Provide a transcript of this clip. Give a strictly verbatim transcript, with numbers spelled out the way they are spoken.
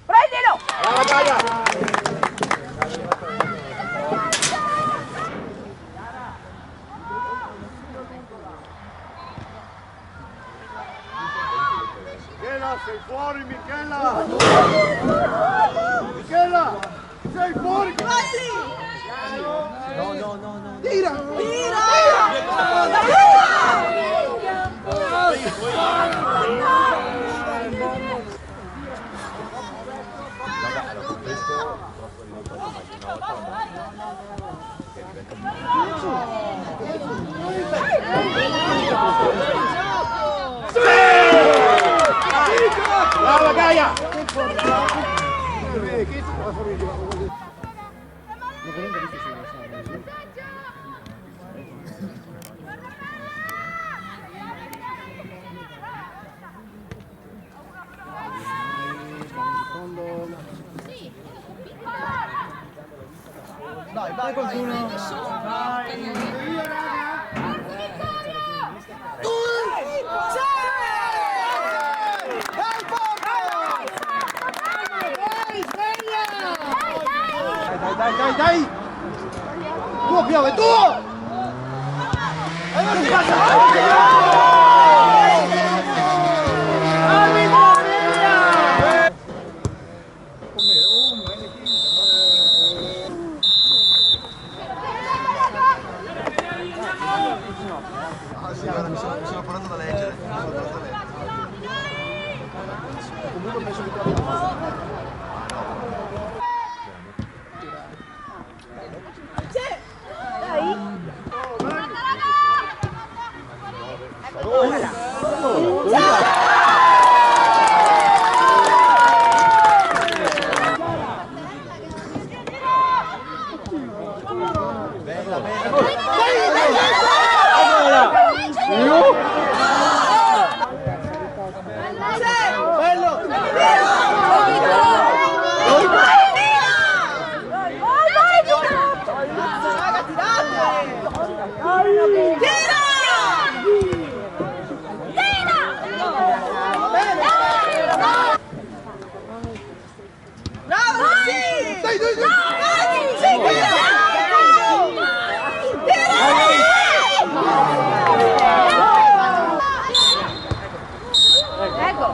Prendilo! Brava, Gaia! Michela, sei fuori, Michela! Michela, sei fuori! No, no, no, no. Tira! Tira! Tira! Brava, Gaia! Dai, vai, qualcuno. Dai. Dai, forte! Dai, sveglia! Dai, dai, dai, dai! Tuo, piove, tuo! E no se pasa! Ah, sì, guarda, mi sono, mi sono portato da leggere. Mi sono portato da leggere. Comunque penso che tu abbia... Bravo, sì! Dai, dai, dai! Dai, sì, tira! Tira! Eco.